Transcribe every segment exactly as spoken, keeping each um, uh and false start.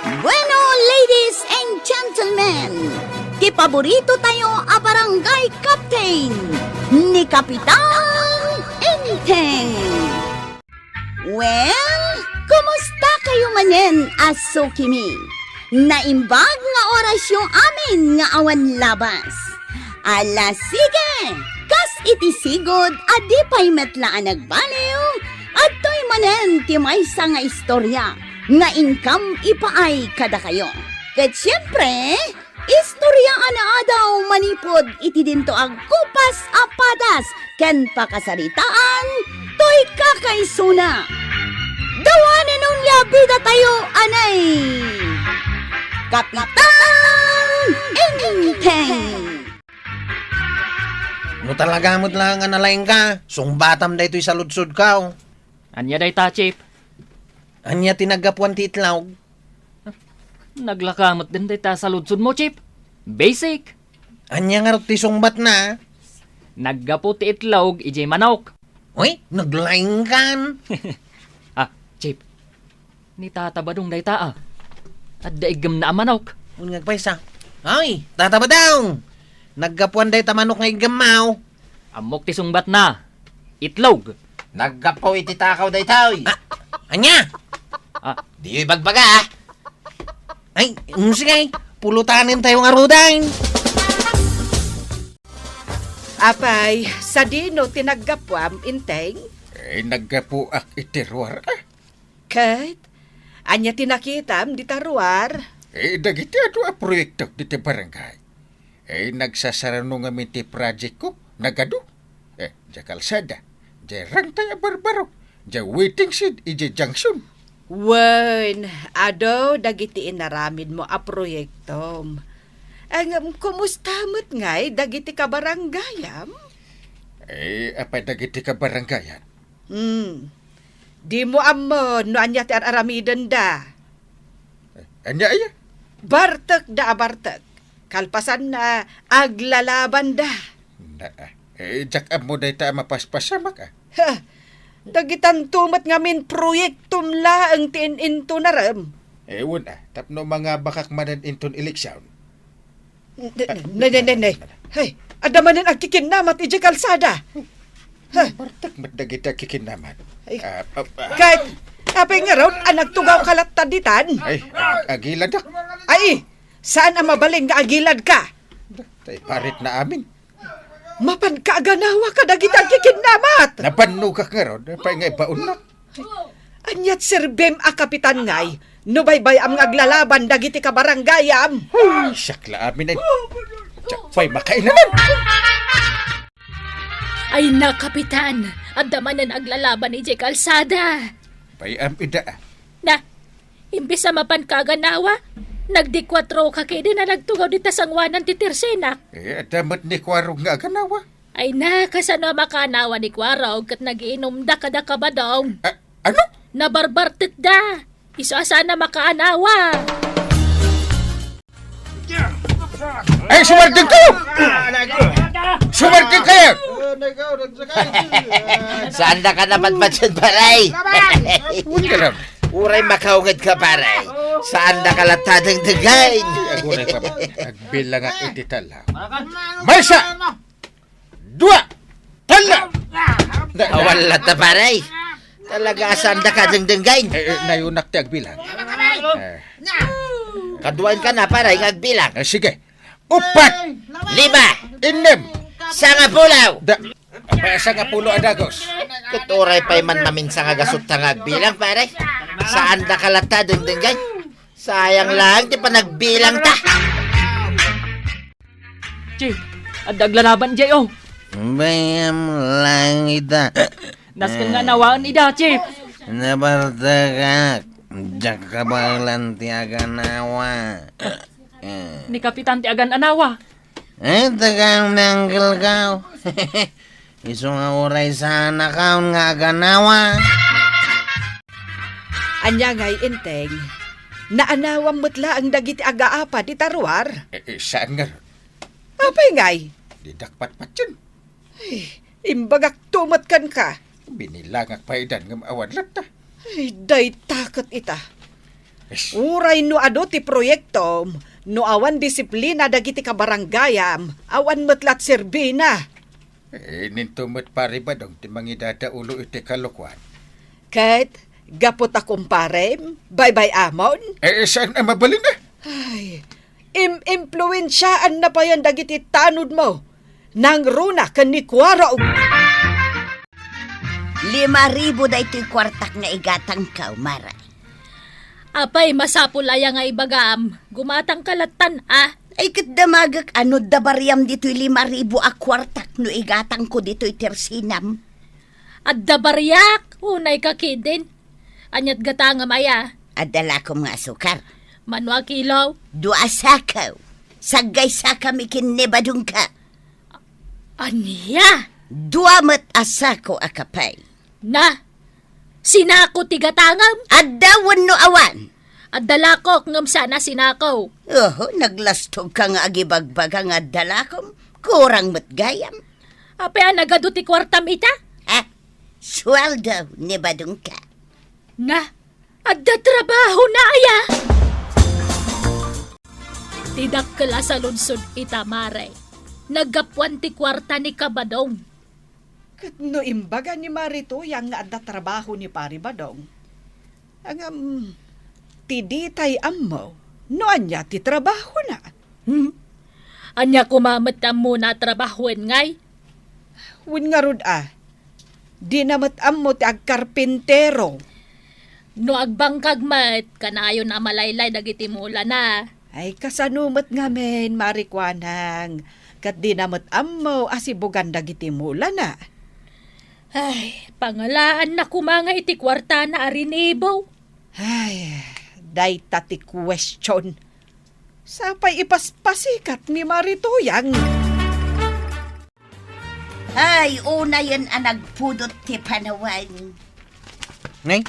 Bueno, ladies and gentlemen, ti paborito tayo a barangay captain, ni Kapitan Enteng. Well, kumusta kayo manen a sukimi? Naimbag nga orasyo amin nga awan labas. Ala, sige! Kas iti sigud a di pay met la a nagbaliw, adtoy manen ti maysa nga istorya nga inkam ipaay kadakayo. Ket siempre, istorya a naadaw manipud iti dinto agkupas a padas ken pakasaritaan toy kakaisuna. Dawanen unya bida tayo, anay! Kapitan Enteng! No talaga met laeng a nalaingka, sungbatam daytoy saludsodko. Ania dayta, Chief? Ania ti naggapuan ti itlog? Naglaka met din dayta saludsodmo, Chief. Basic. Ania ngarud ti sungbatna? Naggapu ti itlog idiay manok. Uy, naglaingkan. Ah, Chief. Ni Tata Badong dayta, ah. Adda iggemna a manok. Wen nga agpaysa. Ay, Tata Badong! Naggapuan dayta manok nga iggemmaw. Ammok ti sungbatna. Itlog. Naggapu iti takaw daytoy. Ah, ania? Ah. Diyo ibagbaga, ah. Ay, mm, sige. Pulutanen tayo nga rudan. Apay, sadino ti naggapuam, Enteng? Eh, naggapuak iti ruar, ah. Ket, ania ti nakitam dita ruar? Eh, dagiti adu a proyekto diti barangay. Eh, nagsasarano ngamin ti project ko, nagadu. Eh, diay kalsada, diay rangtay a barbaro, diay waiting shed, idiay junction. Wen, adu dagiti inaramidmo a proyektom. Ngem, kumusta met ngay dagiti kabarangayam? Eh, apay dagiti kabarangayan? Hmm. Dimo ammo no ania ti ar-aramidenda. Eh, ania aya? Bartekda a bartek. Kalpasanna, aglalabanda. Na, eh, diak ammo dayta a mapaspasamak, ah. Ha! Dagitanto met ngamin proyektom laeng ti in-intunarem. Eh, wen, ah, tapno mangabakak manen inton eleksyon. Ne, ne, ne, ne, ne. Hey, adda manen agkikinnamat idiay kalsada. Ha? Bartek met dagiti agkikinnamat. Ay. Ah, ah, ah. Ket, apay ngarud a nagtugawka latta ditan? Ay, ag-, agiladak. Ay, saan a mabalin nga agiladka? Tay paritna amin. Mapanka a ganawa kadagiti agkikinnamat. Nabannogak ngarud, apay nga ibaonnak. Aniat serbim a kapitan ngay, no baybay-am nga aglalaban dagiti kabarangayam? Ay, siak la amin ay. Diak pay makainaman. Ay na, kapitan, adda manen aglalaban idiay kalsada. Bay-am ida, ah. Na, imbes a mapanka a ganawa, nagdikuatroka ketdin a nagtugaw dita sangoanan ti tersenak. Eh, adda met ni Kuarog nga aganawa. Ay na, kasano a makaanawa ni Kuarog ket nagiinumda kada kabadong? A-, ano? Nabarbartekda. Isu a saan a makaanawa. Ay, sumardeng kayo! Sumardeng kayo! Saandaka napatpatyan, paray! Uy, ka lang. Uray makaungedka, paray. Saandaka latta dengdenggen. Aguray pa ba? Agbilang nga iti tala. Maysa! Dua! Talla! Awan latta, paray. Talaga, saandaka dengdenggen. Eh, eh, nayunak ti agbilang. Eh. Kaduaenka na, paray, nga agbilang. Eh, sige. Upat! Lima! Innem! Sangapulo! Da, apay, sangapulo a dagos. Ket uray pay man maminsan nga gasutta nga agbilang, paray. Saandaka latta dengdenggen. Sayang lang ti panagbilangta. Chief, adda aglalaban idiay, oh. Bay-am lang ida. Nasken nga anawaen ida, Chief. Nabartekak. Diak kabaelan ti aganawa. Eh. Ni Kapitan ti agan-anawa. Eh, tagaan ni Uncle Kao. Isu nga uray saanakaon nga aganawa. Ania ngay, Enteng? Naanawam met laeng dagiti agaapa dita ruar? Eh, eh, saan ngarud? Apay ngay? Didak patpatien. Ay, imbagakto met kenka. Binilangak pay idan ngem awan latta. Ay, dayta ket ita. Uray no adu ti proyektom, no awan disiplina dagiti kabarangayam, awan met la ti serbina. Eh, ninto met Pari Badong ti mangidadaulo iti kalokuan. Ket, gapu ta kumparem, baybay-amon? Eh, saan a mabalin, ah? Ay, im-impluensiaan na payen dagiti tanodmo. Nangruna ken ni Kuarong. Lima ribu daytoy kuartak nga igatangko, Mare. Apay, masapul aya nga ibagam? Gumatangka lattan, a? Ay, ket damagek, ano adda bariam ditoy lima ribu a kuartak no igatangko ditoy tersinam? Adda bariak, unay ka kidin. Aniat gatangam aya? Adda lakom nga asukar. Mano a kilo? Dua a sako. Saggaysakami ken ni Badongko. Ania? Dua met a sako a kape. Na, sinako ti gatangam? Adda wenno awan? Adda lakok, ngem saan a sinako. Oho, naglastogka nga agibagbaga nga adda lakom. Kurang met gayam. Apay a nagadu ti kuartam ita? Ah, sueldo ni Badongko. Na, adda trabahona aya? Ti dakkel a saludsod ita, Mare, naggapuan ti kuarta ni Kabadong. Ket no imbaga ni Mare Tuyang nga adda trabaho ni Pari Badong, ngem ti ditay ammo no ania ti trabahona. Hmm? Ania koma met ti ammona a trabahoen ngay? Wen ngarud a, dina met ammo ti agkarpintero. No agbangkag met, kanayon a malaylay dagiti mulana. Ay, kasano met ngamin, Mare Kuanang, ket dina met ammo a sibugan dagiti mulana. Ay, pangalaanna koma nga iti kuartana a rinibo. Ay, dayta ti question. Sapay ipaspasikat ni Mare Tuyang. Ay, unayen a nagpudot ti panawen. Nay,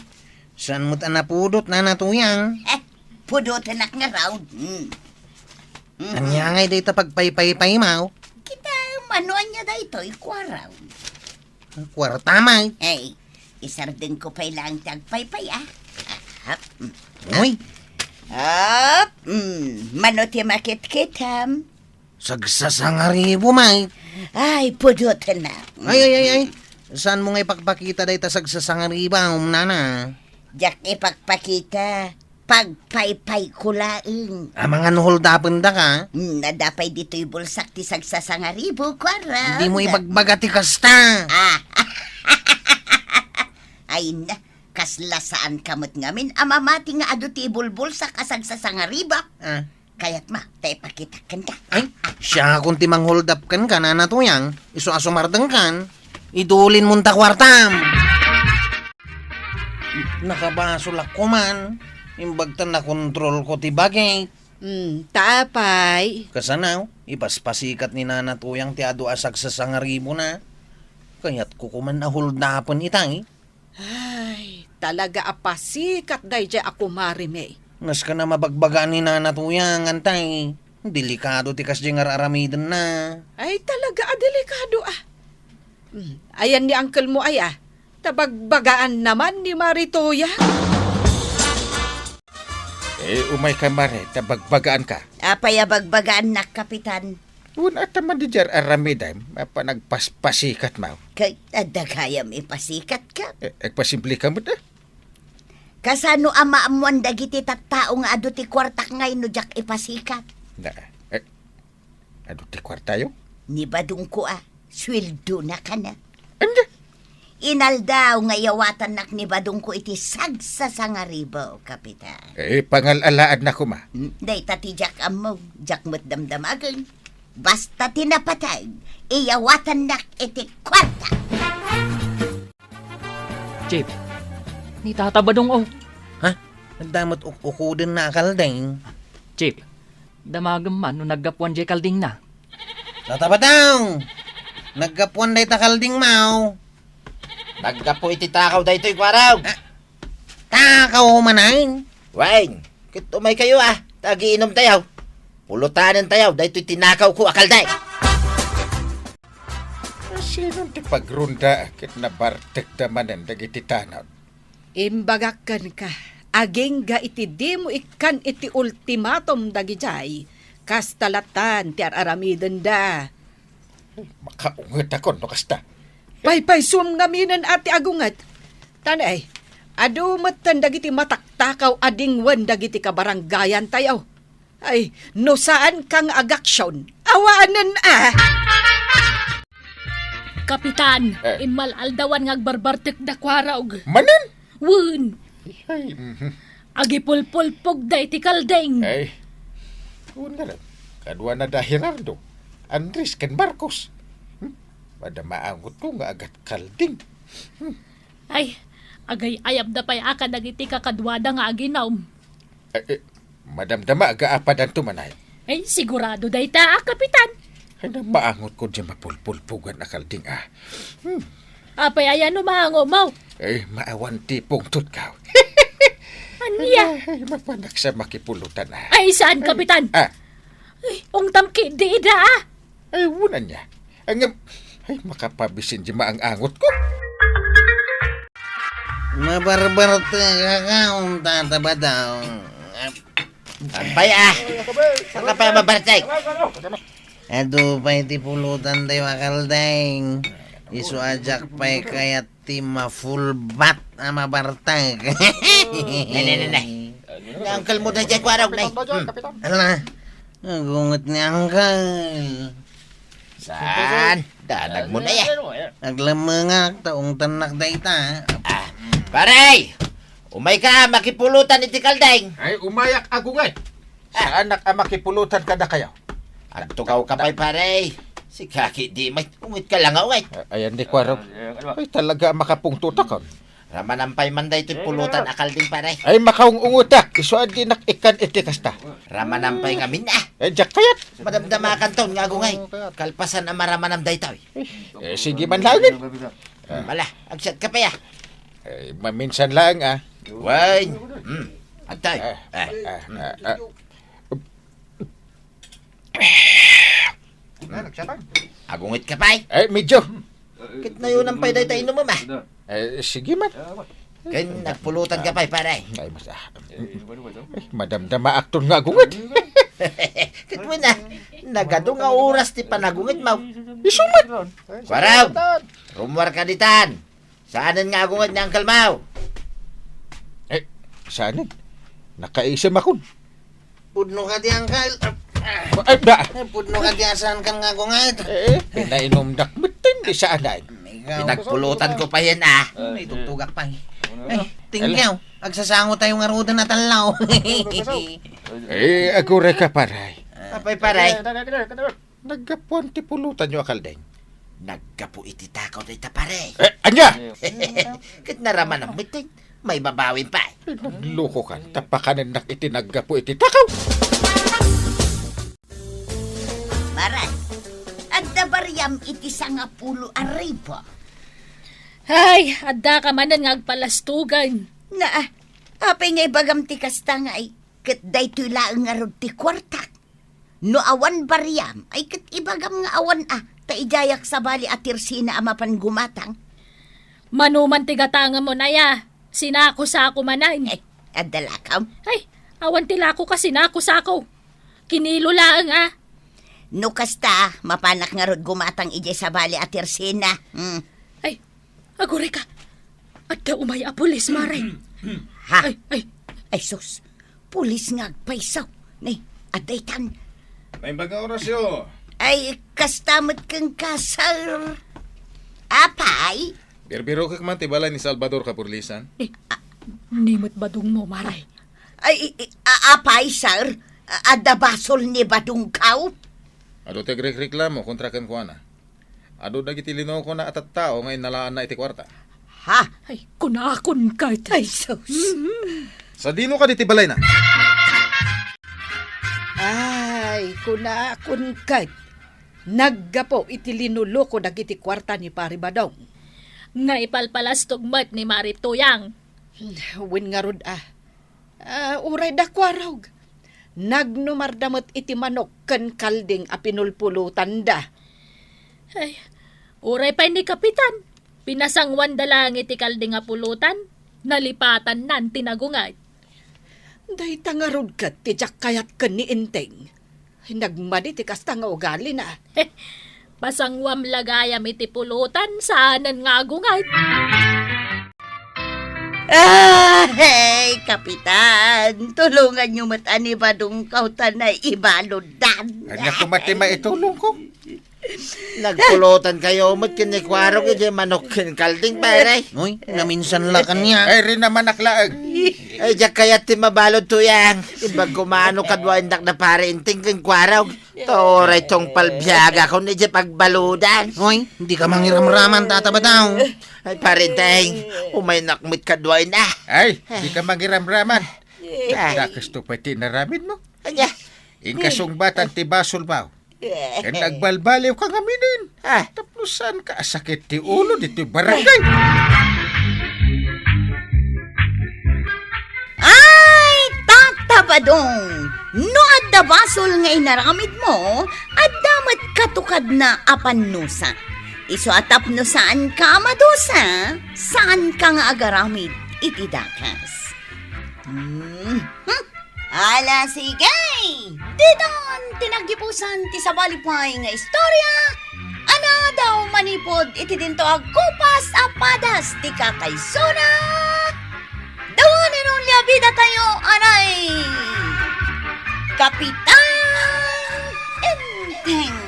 saan met a napudot, Nana Tuyang? Eh, pudotenak ngarud. Hmm. Mhm. Ania ngay dayta pagpaypaypaymaw? Kita, mano ania daytoy, Kuarong? Kuarta, may. Ay, isardengko pay laeng ti agpaypay, a. Ahap. Uy. Ahap. Mm, mano ti makitkitam? Sagsasangaribo, may. Ay, pudotenak. Ay, ay, ay, ay. Saanmo nga ipakpakita dayta sagsasangaribo, Nana? Diak ipakpakita. Pagpaypayko laeng. Amangan no holdapendaka? Hmm, adda pay ditoy bulsak ti sagsasangaribo, Kuarong. Dimo ibagbaga ti kasta. Ah. Ay na, kasla saanka met ngamin a mamati nga adu ti ibulbulsak a sagsasangaribo. Ah. Kayatmo ta ipakitak kenka? Ay, siakon ti mangholdap kenka, Nana Tuyang. Isu a sumardengkan, idulinmon ta kuartam. Nakabasolak koman. Imbag ta nakontrolko ti bagik. Hmm, ta apay? Kasano, ipaspasikat ni Nana Tuyang ti adu a sagsasangaribona. Kayatko koman a holdapen itay. Ay, talaga a pasikat daydiay a kumarimi. Nasken a mabagbagaan ni Nana Tuyang, antay. Delikado ti kasdiay nga ar-aramidenna. Ay, talaga a delikado, a. Hmm, ayan ni uncle mo, ay, a. Ta bagbagaanna man ni Mare Tuyang. Eh, umayka, Mare, ta bagbagaanka. Apay a bagbagaannak, Kapitan? Wen, ata man diay ar-aramidem a panagpaspasikatmo. Kay adda gayam ipasikatka? Eh, agpasimpleka met, a. Kasano a maammoan dagiti tattao nga adu ti kuartak ngay no diak ipasikat? Na, eh, adu ti kuartayo? Ni Badongko a, sueldona kana. Ania? Inaldaw nga iyawatannak ni Badongko iti sagsasangaribo, Kapitan. Eh, pangal-alaadna koma. Hmm, dayta ti diak ammo, diak met damdamagen. Basta ti napateg, iyawatannak iti kuarta. Chief, ni Tata Badong, o. Ha? Adda met uk-, ukudenna a kalding. Chief, damagem man no naggapuan diay kaldingna. Tata Badong! Naggapuan dayta kaldingmo. Naggapu iti takaw daytoy, Kuarong. Ah, takaw manen? Wen, ket umaykayo, a, ta agiinumtayo. Pulutanentayo daytoy tinakawko a kalding. Sinon ti pagronda ket nabartekda manen dagiti tanod? Imbagak kenka, Agingga iti dimo ikkan iti ultimatum dagidiay, kasta lattan ti ar-aramidenda. Makaungetakon no kasta. Paypaysuam ngaminen a ti agunget. Tan ay, adu metten dagiti mataktakaw a dingwen dagiti kabaranggayantayo. Ay, no saan ka nga agaksion, awanen a! Kapitan, Eh. Immal-aldawan nga agbarbartek da Kuarog. Manen? Wen, Ay, mhm. Agipulpulpogda iti kalding. Ay, una ren. Kaduana da Gerardo, Andres, ken Marcos. Hmm? Madama angotko nga agat kalding. Hmm. Ay, agay-ayabda pay a kadagiti kakaduada nga aginum. Eh, eh, madamdama aga apadanto manay. Ay, sigurado dayta a, Kapitan. Ay, namaangotko diay mapulpulpugan a kalding, ah. Hmm. Apay aya no maangomo? Eh, maawan ti pungtotko. Ania? Ay, mapanak sa makipulotan, ah. Ay, saan, Kapitan? Ah. Ay, ungtam ki, di ida, ah. Ay, unan niya. Ang, ay, makapabisin di maang-angot ko. Mabarbartek ka, unta ta ba daw? Ampay, ah. Saan ka pa mabartek? Adu pay ti pulutan tayo, Akaldeng. Isu a diak pay kayat ti mafulbat a mabartek. Nay, nay, nay, nay. Ni uncle mo daydiay, Kuarog, nay. Hmm. Ala, agunget ni uncle. Saan? Danag mo na ya. Aglamengak, ta ungtannak dayta. Ah, pare! Umayka, makipulutan iti kalding. Ay, umayak, agunget. Ah. Saanak a makipulutan kadakayo. Agtugaw ka pay, pare. Sika ki di may unget ka lang, unget. Ah, ayan di, Kuarog. Ay, talaga a makapungtotakon. Ramanan pay man daytoy pulutan a kalding, pare. Ay, makaung-ungutak. Isu a dinak ikkan iti kasta. Ramanan pay ngamin, ah. Eh, diak kayat. Madamdamakanton nga agungay. Kalpasan a maramanam daytoy. Eh, sige man laengen. Mala, agsiat ka pay, ah. Eh, maminsan lang, ah. Wen. Hmm. Agtoy. Ah, ah, ah, ah. Agungit ka pay? Eh, medyo. Ket nayonan pay dayta inumem, ah. Eh, sige man. Ken nagpulutan ka pay, pare. Ay, mas, ah. Eh, madamdamaakton nga agungit. Ket wen, ah, nagadu nga oras ti panagungit mo. Isu met. Kuarog, rummuar ka ditan. Saanen nga agungit ni Uncle Mau? Eh, saanen? Nakaisem akon. Pudno ka di, Uncle. Ay, da! Eh, pudno ka di, saan kan nga agungit? Eh, eh, pinainumdak metten di saanen. Pinagpulutan ko pa yan, ah. Ay, tugtugak pa, eh. Ay, thank you. Agsasango tayo nga ruden a tallaw. Eh, aguray ka, paray. Apay, paray? Naggapuan ti pulutanyo a kaldeng? Naggapu iti takaw dayta, pare. Eh, ania? Ket naramanam metten, maibabawin pay. Ay, nagluko ka, ta pakanennak iti naggapu iti takaw. Pare, adda bariam iti sangapulo a ribu. Ay, adda ka manen nga agpalastugan. Na, apay nga ibagam ti kasta nga ay, ket daytoy laeng ngarud ti kuartak. No awan bariam, ay ket ibagam nga awan a, ta idiayak sabali a tirsina a mapan gumatang. Mano man ti gatangem mo, Nay, a? Sinako-sako manen. Eh, adda lakam? Ay, awan ti lako ka sinako-sako. Kinilo laeng a. No kasta, mapanak ngarud gumatang idiay sabali a tirsina. Hmm. Ay, aguray ka. Adda umay a pulis, Mare. Ha? Ay, ay. Ay, sus. Pulis nga agpayso. Nay, adda itan. Naimbag nga orasyo. Ay, kasta met kenka, sir. Apay? Birbirokek man ti balay ni Salvador Kapurlisan. Eh, ah, ni met badong mo, Mare. Ay, i-, i-, a-, apay, sir? A-, adda basol ni badong kaw? Adu ti agrekreklamo kontra kenkuana. Adu dagiti linokona a tattao nga innalaanna iti kuarta. Ha? Ay, kunakon ket. Ay, sus. Sadino kadi ti balayna? Ay, kunakon ket. Naggapu iti linuloko dagiti kuarta ni Pari Badong. Nga ipalpalastog met ni Mari Tuyang. Wen ngarud a. Ah, uray da Kuarog. Nagnumarda met iti manok ken kalding a pinulpulotanda. Ay, uray pay ni Kapitan. Pinasanguanda laeng iti kalding a pulotan. Nalipatannan ti nagunget. Dayta ngarud ket ti diak kayat ken ni Enteng. Nagmadi ti kasta nga ugalina. Pasanguam la gayam iti pulotan, saanen nga agunget. Ay, Kapitan, tulonganyo met a ni Badong kaw ta naibaludan. Ania koma ti maitulongko? Nagpulotankayo met ken ni Kuarog idiay manok ken kalding, pare. Uy, naminsan la kaniak. Ay, rinamanak laeng. Ay, diak kayat ti mabalud, Tuyang. Imbag koma no kadua indak da pare Enteng ken Kuarog. Ta uray tungpal biagakon idiay pagbaludan. Uy, dika mangiramraman, Tata Badong. Ay, pare Enteng, umaynak met kadua indak. Ay, dika mangiramraman. Ah. Dakes to pay ti inaramidmo. Ania? Inka sungbatan ti basolmo. Ken agbalbaliwka ngaminen. Ah. Tapno saanka a sakit ti ulo ditoy barangay. Ay, Tata Badong! No adda basol nga inaramidmo, adda met katukadna a pannusa. Isu a tapno saanka a madusa, saanka nga agaramid iti dakes. Hmm. Hmm. Ala, sige! Ditan ti naggibusan ti sabali pay nga istorya a naadaw manipud iti dinto a kupas a padas ti kakaisuna. Dawani no ni abida tayo, anay! Kapitan Enteng.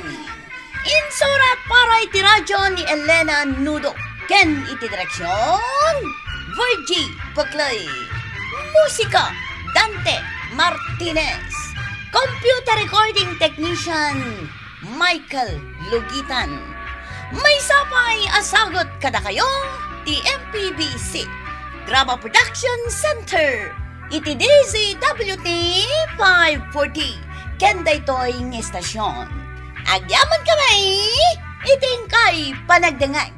Insurat para iti radyo ni Elena Nudo ken iti direksion, Virgie Buclay. Musika, Dante Martinez. Computer recording technician, Michael Lugitan. Maysa pay a sagut kadakayo ti M P B C Drama Production Center iti D Z W T five forty ken daytoy nga estasion. Agyaman kami iti inkay panagdengngeg.